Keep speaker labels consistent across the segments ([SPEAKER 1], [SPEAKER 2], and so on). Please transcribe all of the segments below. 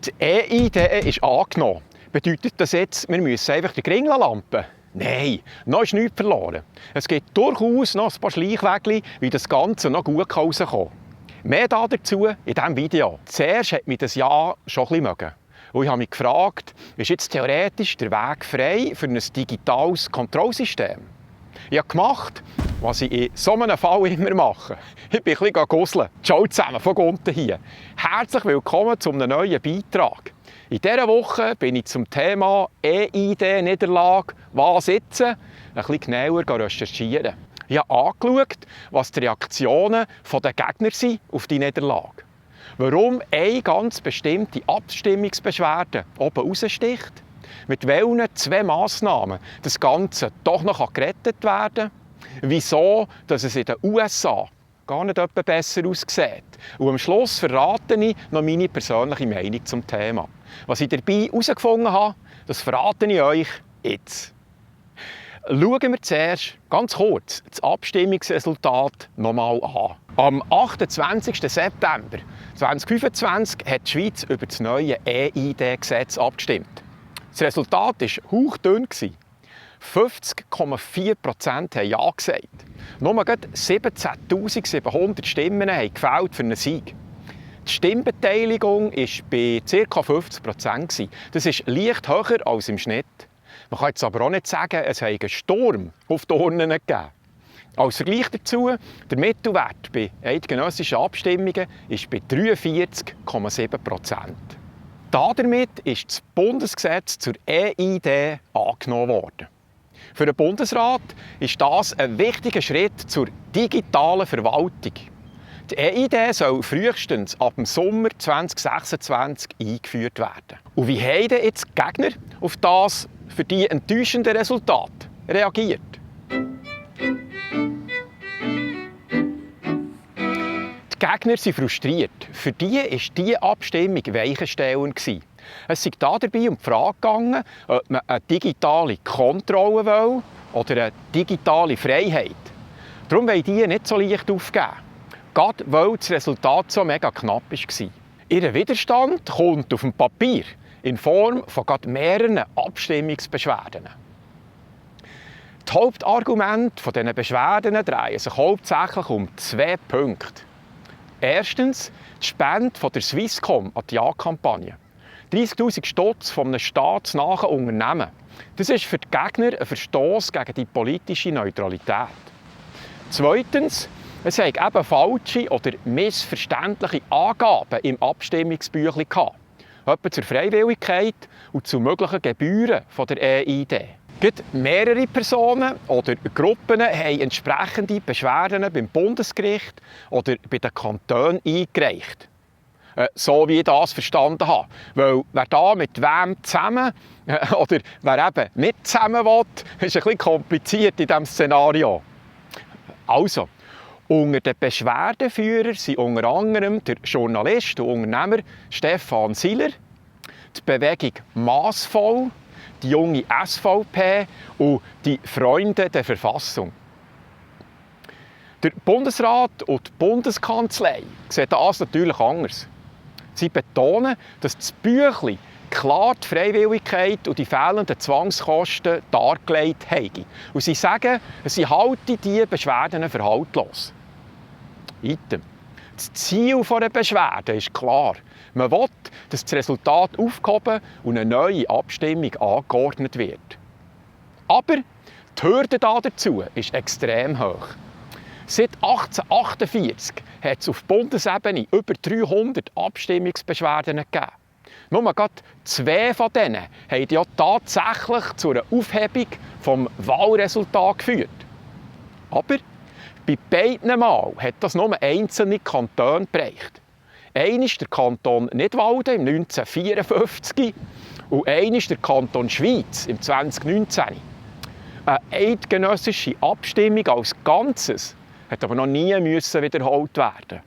[SPEAKER 1] Die EID ist angenommen. Bedeutet das jetzt, wir müssen einfach den Gring lampen? Nein, noch ist nichts verloren. Es gibt durchaus noch ein paar Schleichwege, wie das Ganze noch gut rauskommen kann. Mehr dazu in diesem Video. Zuerst hat mich das Jahr schon ein bisschen mögen. Und ich habe mich gefragt, ist jetzt theoretisch der Weg frei für ein digitales Kontrollsystem? Ich habe gemacht, was ich in so einem Fall immer mache. Ich bin ein bisschen gusseln. Ciao zusammen, von unten hier. Herzlich willkommen zu einem neuen Beitrag. In dieser Woche bin ich zum Thema EID-Niederlage «Was jetzt?» ein bisschen genauer recherchieren. Ich habe angeschaut, was die Reaktionen der Gegner sind auf die Niederlage. Warum eine ganz bestimmte Abstimmungsbeschwerde oben raussticht, mit welchen 2 Massnahmen das Ganze doch noch gerettet werden kann, wieso dass es in den USA gar nicht etwa besser aussieht. Und am Schluss verrate ich noch meine persönliche Meinung zum Thema. Was ich dabei herausgefunden habe, das verrate ich euch jetzt. Schauen wir zuerst ganz kurz das Abstimmungsresultat nochmal an. Am 28. September 2025 hat die Schweiz über das neue EID-Gesetz abgestimmt. Das Resultat war hauchdünn. 50,4% haben Ja gesagt. Nur 17'700 Stimmen haben gefällt für einen Sieg. Die Stimmbeteiligung war bei ca. 50%. Das ist leicht höher als im Schnitt. Man kann jetzt aber auch nicht sagen, es habe einen Sturm auf die Urnen gegeben. Als Vergleich dazu, der Mittelwert bei eidgenössischen Abstimmungen ist bei 43,7%. Damit ist das Bundesgesetz zur EID angenommen worden. Für den Bundesrat ist das ein wichtiger Schritt zur digitalen Verwaltung. Die EID soll frühestens ab dem Sommer 2026 eingeführt werden. Und wie haben denn jetzt die Gegner auf das für die enttäuschenden Resultate reagiert? Die Gegner sind frustriert. Für die war diese Abstimmung weichenstellend. Es ging dabei um die Frage gegangen, ob man eine digitale Kontrolle will oder eine digitale Freiheit. Darum wollen die nicht so leicht aufgeben. Gerade weil das Resultat so mega knapp war. Ihr Widerstand kommt auf dem Papier in Form von mehreren Abstimmungsbeschwerden. Die Hauptargumente dieser Beschwerden drehen sich hauptsächlich um 2 Punkte. Erstens die Spende von der Swisscom an die Ja-Kampagne. 30'000 Stutz von einem staatsnahen Unternehmen. Das ist für die Gegner ein Verstoß gegen die politische Neutralität. Zweitens, es hat eben falsche oder missverständliche Angaben im Abstimmungsbüchlein gehabt. Etwa zur Freiwilligkeit und zu möglichen Gebühren von der EID. Mehrere Personen oder Gruppen haben entsprechende Beschwerden beim Bundesgericht oder bei den Kantonen eingereicht. So wie ich das verstanden habe. Weil wer da mit wem zusammen oder wer eben nicht zusammen will, ist ein bisschen kompliziert in diesem Szenario. Also, unter den Beschwerdeführern sind unter anderem der Journalist und Unternehmer Stefan Siller, die Bewegung Massvoll, die junge SVP und die Freunde der Verfassung. Der Bundesrat und die Bundeskanzlei sehen das natürlich anders. Sie betonen, dass das Büchlein klar die Freiwilligkeit und die fehlenden Zwangskosten dargelegt haben. Und sie sagen, sie halten diese Beschwerden für haltlos. Item. Das Ziel der Beschwerde ist klar. Man will, dass das Resultat aufgehoben und eine neue Abstimmung angeordnet wird. Aber die Hürde dazu ist extrem hoch. Seit 1848 hat es auf Bundesebene über 300 Abstimmungsbeschwerden gegeben. Nur gerade 2 von denen haben ja tatsächlich zu einer Aufhebung des Wahlresultats geführt. Aber bei beiden Mal hat das nur einzelne Kantone geprägt. Einer ist der Kanton Nidwalden im 1954 und einer ist der Kanton Schwyz im 2019. Eine eidgenössische Abstimmung als Ganzes hat aber noch nie wiederholt werden.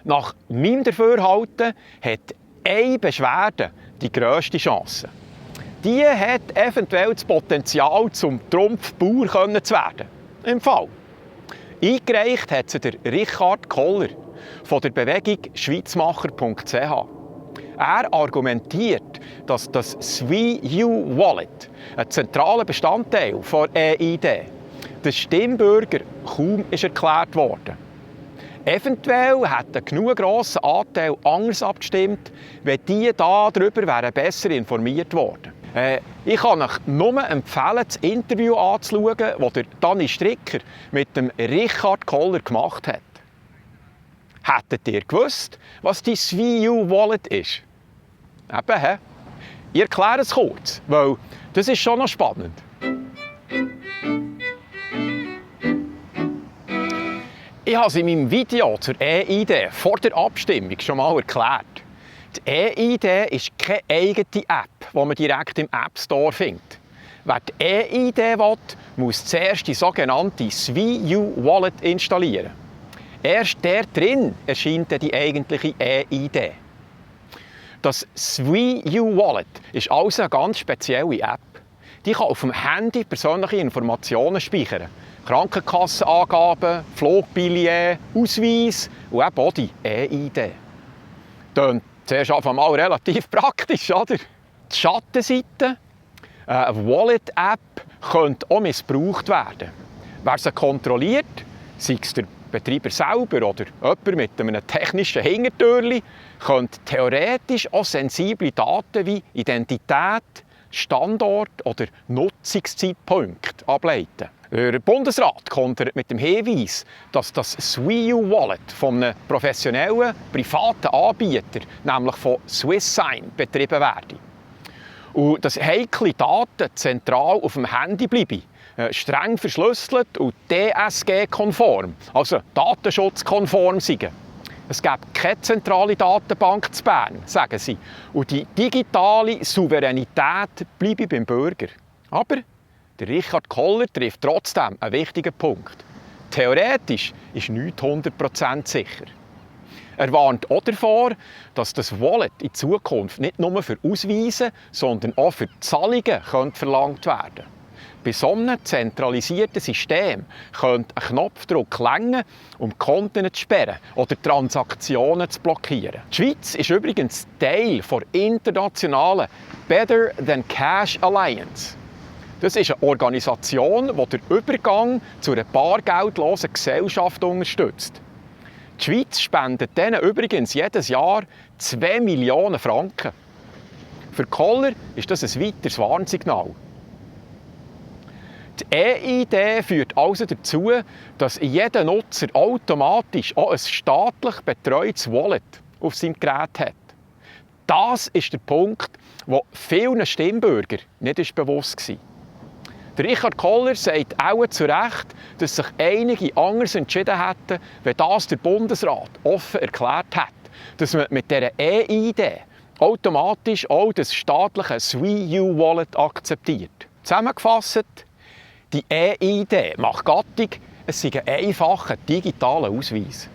[SPEAKER 1] Nach meinem Dafürhalten hat eine Beschwerde die grösste Chance. Die hat eventuell das Potenzial, zum Trumpfbauer zu werden. Im Fall. Eingereicht hat sie der Richard Koller von der Bewegung schweizmacher.ch. Er argumentiert, dass das SWI-U-Wallet, ein zentraler Bestandteil der EID, der Stimmbürger kaum ist erklärt worden. Eventuell hätte ein genug grosser Anteil anders abgestimmt, wenn die darüber besser informiert worden wären. Ich kann euch nur empfehlen, das Interview anzuschauen, das der Dani Stricker mit dem Richard Koller gemacht hat. Hättet ihr gewusst, was die SWI-U-Wallet ist? Eben, hä? Ich erkläre es kurz, weil das ist schon noch spannend. Ich habe es in meinem Video zur EID vor der Abstimmung schon mal erklärt. Die EID ist keine eigene App, die man direkt im App Store findet. Wer die EID will, muss zuerst die sogenannte SWI-U-Wallet installieren. Erst der drin erscheint die eigentliche EID. Das SWI-U-Wallet ist also eine ganz spezielle App. Die kann auf dem Handy persönliche Informationen speichern. Krankenkassenangaben, Flugbillett, Ausweis und eben auch die EID. Klingt zuerst einmal relativ praktisch, oder? Die Schattenseite, eine Wallet-App, könnte auch missbraucht werden. Wer sie kontrolliert, sei es der Betreiber selber oder jemand mit einem technischen Hintertürchen, könnte theoretisch auch sensible Daten wie Identität, Standort oder Nutzungszeitpunkt ableiten. Der Bundesrat kontert mit dem Hinweis, dass das SWI-U-Wallet von einem professionellen, privaten Anbieter, nämlich von SwissSign, betrieben werde. Und dass heikle Daten zentral auf dem Handy bleiben, streng verschlüsselt und DSG-konform, also datenschutzkonform seien. Es gäbe keine zentrale Datenbank zu Bern, sagen sie. Und die digitale Souveränität bleibe beim Bürger. Aber der Richard Koller trifft trotzdem einen wichtigen Punkt. Theoretisch ist nichts 100% sicher. Er warnt auch davor, dass das Wallet in Zukunft nicht nur für Ausweise, sondern auch für Zahlungen verlangt werden könnte. Bei so einem zentralisierten System könnte ein Knopfdruck reichen, um Konten zu sperren oder Transaktionen zu blockieren. Die Schweiz ist übrigens Teil der internationalen Better Than Cash Alliance. Das ist eine Organisation, die den Übergang zu einer bargeldlosen Gesellschaft unterstützt. Die Schweiz spendet denen übrigens jedes Jahr 2 Millionen Franken. Für Koller ist das ein weiteres Warnsignal. Die EID führt also dazu, dass jeder Nutzer automatisch auch ein staatlich betreutes Wallet auf seinem Gerät hat. Das ist der Punkt, der vielen Stimmbürgern nicht bewusst war. Der Richard Koller sagt auch zu Recht, dass sich einige anders entschieden hätten, wenn das der Bundesrat offen erklärt hat, dass man mit dieser EID automatisch auch das staatliche SWI-U-Wallet akzeptiert. Zusammengefasst, die EID macht Gattung, es sei ein einfacher digitaler Ausweis.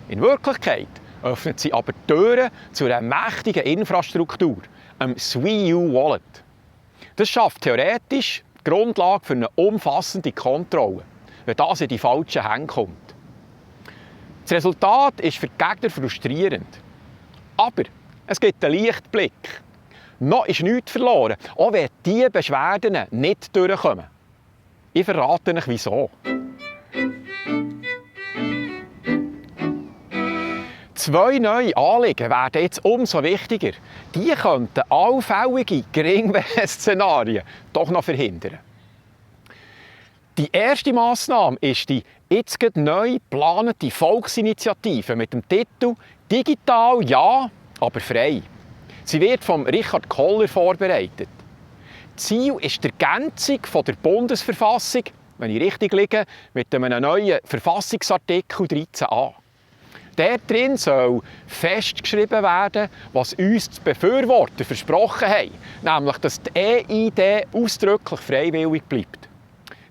[SPEAKER 1] In Wirklichkeit öffnet sie aber die Türen zu einer mächtigen Infrastruktur, einem SWI-U-Wallet. Das schafft theoretisch die Grundlage für eine umfassende Kontrolle, wenn das in die falschen Hände kommt. Das Resultat ist für die Gegner frustrierend. Aber es gibt einen Lichtblick. Noch ist nichts verloren, auch wenn diese Beschwerden nicht durchkommen. Ich verrate euch, wieso. Zwei neue Anliegen werden jetzt umso wichtiger. Die könnten allfällige Geringwähler-Szenarien doch noch verhindern. Die erste Massnahme ist die jetzt neu geplante Volksinitiative mit dem Titel «Digital ja, aber frei». Sie wird von Richard Koller vorbereitet. Ziel ist die Ergänzung der Bundesverfassung, wenn ich richtig liege, mit einem neuen Verfassungsartikel 13a. Dort drin soll festgeschrieben werden, was uns die Befürworter versprochen haben, nämlich, dass die EID ausdrücklich freiwillig bleibt.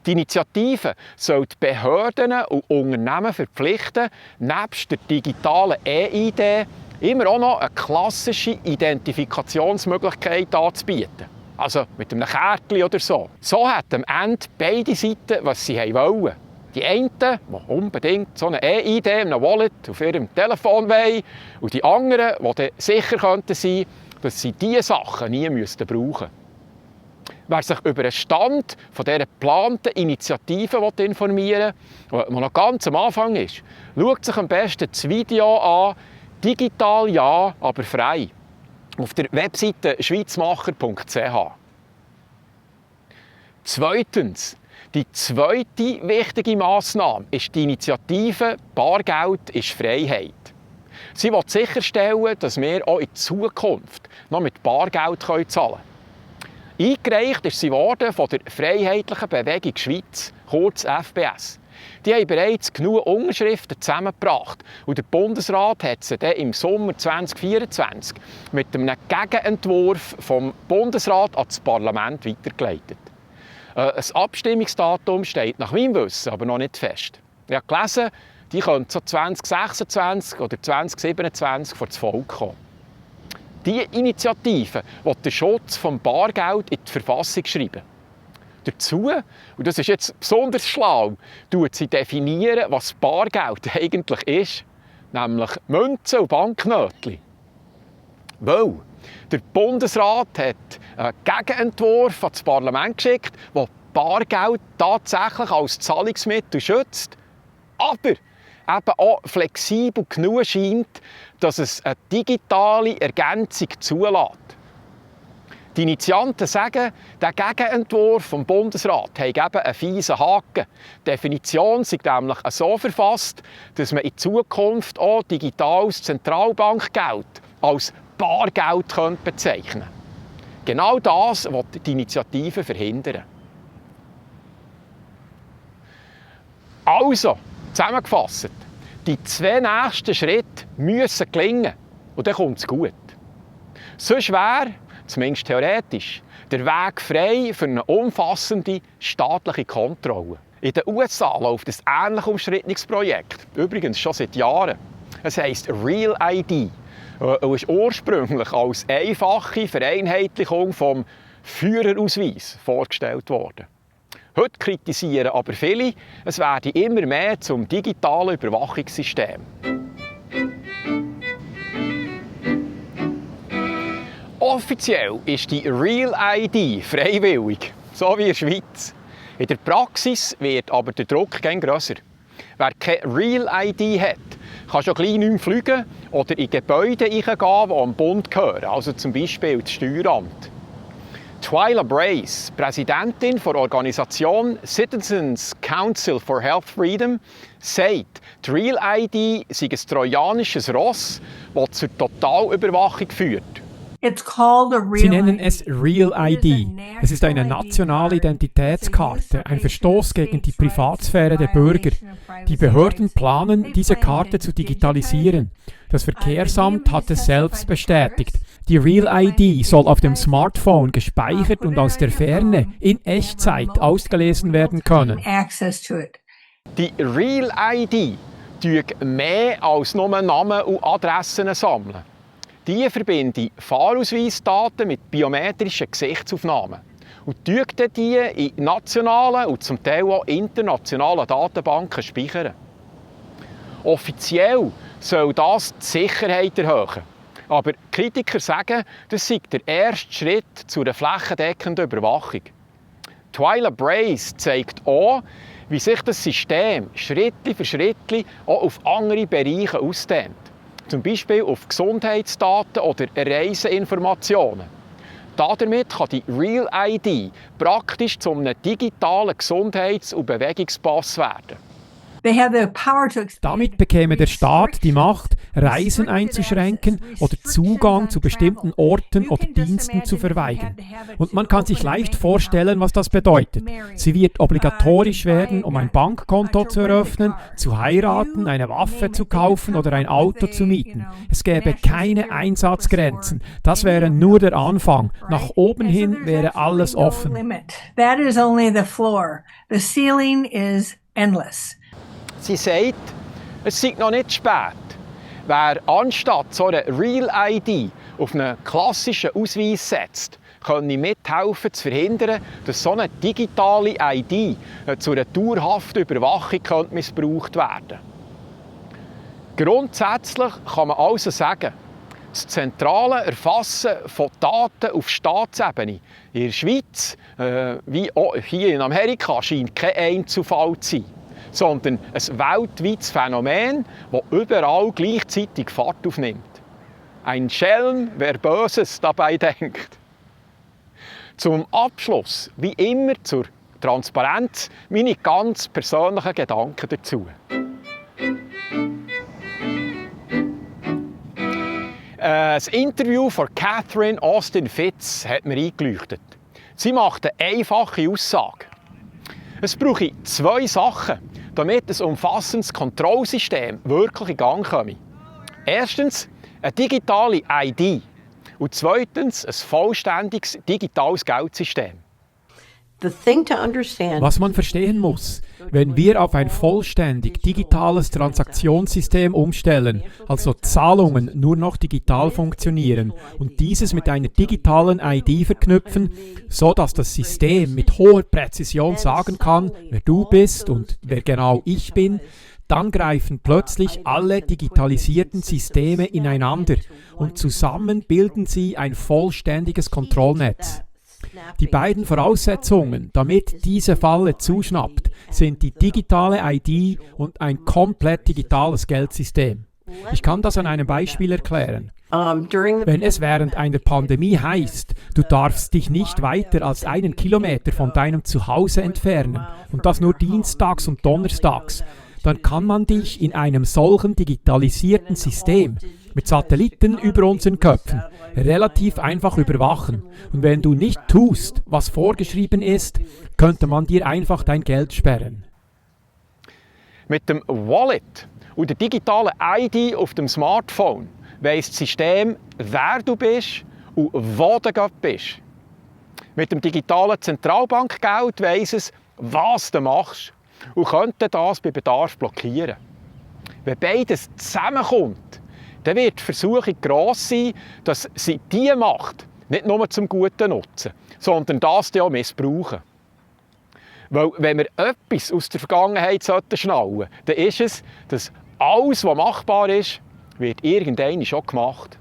[SPEAKER 1] Die Initiative soll die Behörden und Unternehmen verpflichten, nebst der digitalen EID immer auch noch eine klassische Identifikationsmöglichkeit anzubieten. Also mit einem Kärtchen oder so. So hat am Ende beide Seiten, was sie wollen. Die einen, die unbedingt so eine EID, eine Wallet auf ihrem Telefon wollen, und die anderen, die sicher könnten sein, dass sie diese Sachen nie brauchen müssten. Wer sich über den Stand dieser geplanten Initiative informieren will, die noch ganz am Anfang ist, schaut sich am besten das Video an, digital ja, aber frei, auf der Webseite schweizmacher.ch. Zweitens, die zweite wichtige Massnahme ist die Initiative «Bargeld ist Freiheit». Sie will sicherstellen, dass wir auch in Zukunft noch mit Bargeld zahlen können. Eingereicht ist sie worden von der Freiheitlichen Bewegung Schweiz, kurz FBS. Die haben bereits genug Unterschriften zusammengebracht und der Bundesrat hat sie dann im Sommer 2024 mit einem Gegenentwurf vom Bundesrat an das Parlament weitergeleitet. Ein Abstimmungsdatum steht nach meinem Wissen aber noch nicht fest. Ich habe gelesen, die könnte so 2026 oder 2027 vor das Volk kommen. Diese Initiative will den Schutz vom Bargeld in die Verfassung schreiben. Dazu, und das ist jetzt besonders schlau, tut sie definieren, was Bargeld eigentlich ist, nämlich Münzen und Banknoten. Weil der Bundesrat hat einen Gegenentwurf an das Parlament geschickt, der Bargeld tatsächlich als Zahlungsmittel schützt, aber eben auch flexibel genug scheint, dass es eine digitale Ergänzung zulässt. Die Initianten sagen, der Gegenentwurf vom Bundesrat hat eben einen fiesen Haken. Die Definition ist nämlich so verfasst, dass man in Zukunft auch digitales Zentralbankgeld als Bargeld bezeichnen könnte. Genau das will die Initiative verhindern. Also, zusammengefasst, die zwei nächsten Schritte müssen gelingen und dann kommt es gut. Sonst wäre, zumindest theoretisch, der Weg frei für eine umfassende staatliche Kontrolle. In den USA läuft ein ähnlich umstrittenes Projekt, übrigens schon seit Jahren. Es heisst Real ID und ist ursprünglich als einfache Vereinheitlichung vom Führerausweis vorgestellt worden. Heute kritisieren aber viele, es werde immer mehr zum digitalen Überwachungssystem. Offiziell ist die Real ID freiwillig, so wie in der Schweiz. In der Praxis wird aber der Druck immer grösser. Wer keine Real ID hat, kann schon gleich nicht mehr fliegen oder in Gebäude hineingehen, die am Bund gehören, also zum Beispiel das Steueramt. Twyla Brace, Präsidentin der Organisation Citizens Council for Health Freedom, sagt, die Real ID sei ein trojanisches Ross, das zur Totalüberwachung führt.
[SPEAKER 2] Sie nennen es Real ID. Es ist eine nationale Identitätskarte, ein Verstoß gegen die Privatsphäre der Bürger. Die Behörden planen, diese Karte zu digitalisieren. Das Verkehrsamt hat es selbst bestätigt. Die Real ID soll auf dem Smartphone gespeichert und aus der Ferne in Echtzeit ausgelesen werden können.
[SPEAKER 1] Die Real ID tut mehr als nur Namen und Adressen sammeln. Die verbinden Fahrausweisdaten mit biometrischen Gesichtsaufnahmen und tun die in nationalen und zum Teil auch internationalen Datenbanken speichern. Offiziell soll das die Sicherheit erhöhen. Aber Kritiker sagen, das sei der erste Schritt zu einer flächendeckenden Überwachung. Twyla Brace zeigt auch, wie sich das System Schritt für Schritt auch auf andere Bereiche ausdehnt. Zum Beispiel auf Gesundheitsdaten oder Reiseinformationen. Damit kann die Real ID praktisch zu einem digitalen Gesundheits- und Bewegungspass werden.
[SPEAKER 2] Damit bekäme der Staat die Macht, Reisen einzuschränken oder Zugang zu bestimmten Orten oder Diensten zu verweigern. Und man kann sich leicht vorstellen, was das bedeutet. Sie wird obligatorisch werden, um ein Bankkonto zu eröffnen, zu heiraten, eine Waffe zu kaufen oder ein Auto zu mieten. Es gäbe keine Einsatzgrenzen. Das wäre nur der Anfang. Nach oben hin wäre alles offen.
[SPEAKER 3] That is only the floor. The ceiling is endless.
[SPEAKER 1] Sie sagt, es sei noch nicht spät. Wer anstatt so einer Real ID auf einen klassischen Ausweis setzt, könne mithelfen zu verhindern, dass so eine digitale ID zu einer dauerhaften Überwachung missbraucht werden könnte. Grundsätzlich kann man also sagen, Das zentrale Erfassen von Daten auf Staatsebene in der Schweiz, wie auch hier in Amerika, scheint kein Einzelfall zu sein, sondern ein weltweites Phänomen, das überall gleichzeitig Fahrt aufnimmt. Ein Schelm, wer Böses dabei denkt. Zum Abschluss, wie immer zur Transparenz, meine ganz persönlichen Gedanken dazu. Ein Interview von Catherine Austin Fitz hat mir eingeleuchtet. Sie macht eine einfache Aussage. Es brauche 2 Sachen, damit ein umfassendes Kontrollsystem wirklich in Gang komme. Erstens eine digitale ID und zweitens ein vollständiges digitales Geldsystem.
[SPEAKER 2] Was man verstehen muss, wenn wir auf ein vollständig digitales Transaktionssystem umstellen, also Zahlungen nur noch digital funktionieren und dieses mit einer digitalen ID verknüpfen, so dass das System mit hoher Präzision sagen kann, wer du bist und wer genau ich bin, dann greifen plötzlich alle digitalisierten Systeme ineinander und zusammen bilden sie ein vollständiges Kontrollnetz. Die beiden Voraussetzungen, damit diese Falle zuschnappt, sind die digitale ID und ein komplett digitales Geldsystem. Ich kann das an einem Beispiel erklären. Wenn es während einer Pandemie heißt, du darfst dich nicht weiter als 1 Kilometer von deinem Zuhause entfernen und das nur dienstags und donnerstags, dann kann man dich in einem solchen digitalisierten System mit Satelliten über unseren Köpfen relativ einfach überwachen. Und wenn du nicht tust, was vorgeschrieben ist, könnte man dir einfach dein Geld sperren.
[SPEAKER 1] Mit dem Wallet und der digitalen ID auf dem Smartphone weiss das System, wer du bist und wo du gerade bist. Mit dem digitalen Zentralbankgeld weiss es, was du machst und könnte das bei Bedarf blockieren. Wenn beides zusammenkommt, dann wird die Versuchung gross sein, dass sie diese Macht nicht nur zum Guten nutzen, sondern das dann auch missbrauchen. Weil wenn wir etwas aus der Vergangenheit schnallen sollten, dann ist es, dass alles, was machbar ist, wird irgendwann schon gemacht.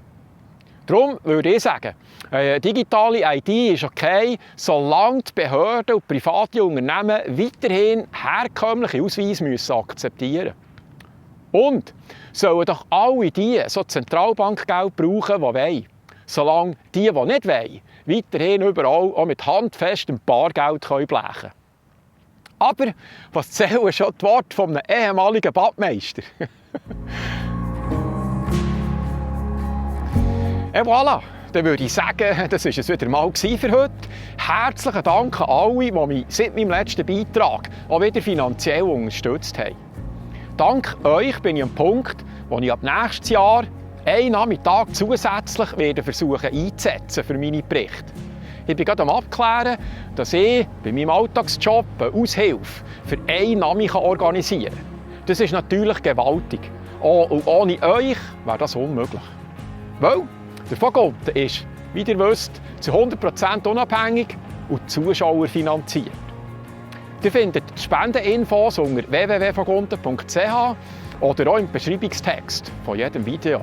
[SPEAKER 1] Darum würde ich sagen, eine digitale ID ist okay, solange die Behörden und private Unternehmen weiterhin herkömmliche Ausweise akzeptieren müssen. Und sollen doch alle die so Zentralbankgeld brauchen, die wollen. Solange die nicht wollen, weiterhin überall auch mit handfestem Bargeld blechen können. Aber was zählen schon die Worte von einem ehemaligen Badmeister? Et voilà, dann würde ich sagen, das war es wieder mal für heute. Herzlichen Dank an alle, die mich seit meinem letzten Beitrag auch wieder finanziell unterstützt haben. Dank euch bin ich am Punkt, wo ich ab nächstes Jahr einen Nachmittag zusätzlich werde versuchen einzusetzen für meine Berichte. Ich bin gerade am Abklären, dass ich bei meinem Alltagsjob eine Aushilfe für einen Nami organisieren kann. Das ist natürlich gewaltig. Und ohne euch wäre das unmöglich. Weil der Vogonten ist, wie ihr wisst, zu 100% unabhängig und zuschauerfinanziert. Ihr findet die Spendeninfos unter www.vogonten.ch oder auch im Beschreibungstext von jedem Video.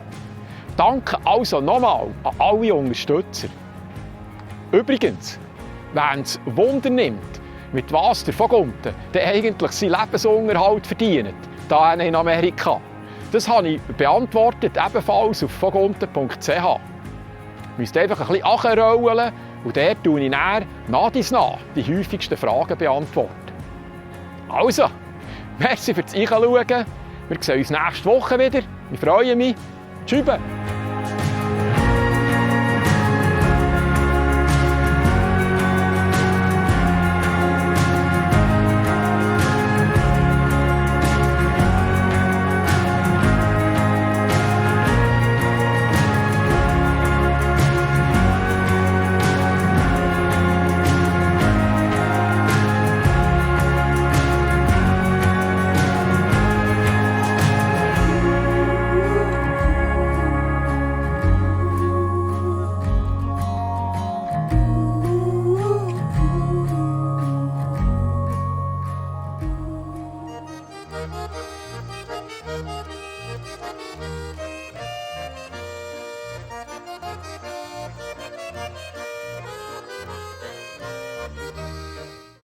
[SPEAKER 1] Danke also nochmal an alle Unterstützer. Übrigens, wenn es Wunder nimmt, mit was der Vogonten eigentlich seinen Lebensunterhalt verdient, hier in Amerika, das habe ich beantwortet, ebenfalls auf vogonten.ch. Ihr müsst einfach ein bisschen nachrollen und dort tue ich dann nach die häufigsten Fragen beantworten. Also, merci fürs Einschauen. Wir sehen uns nächste Woche wieder. Ich freue mich. Tschüss.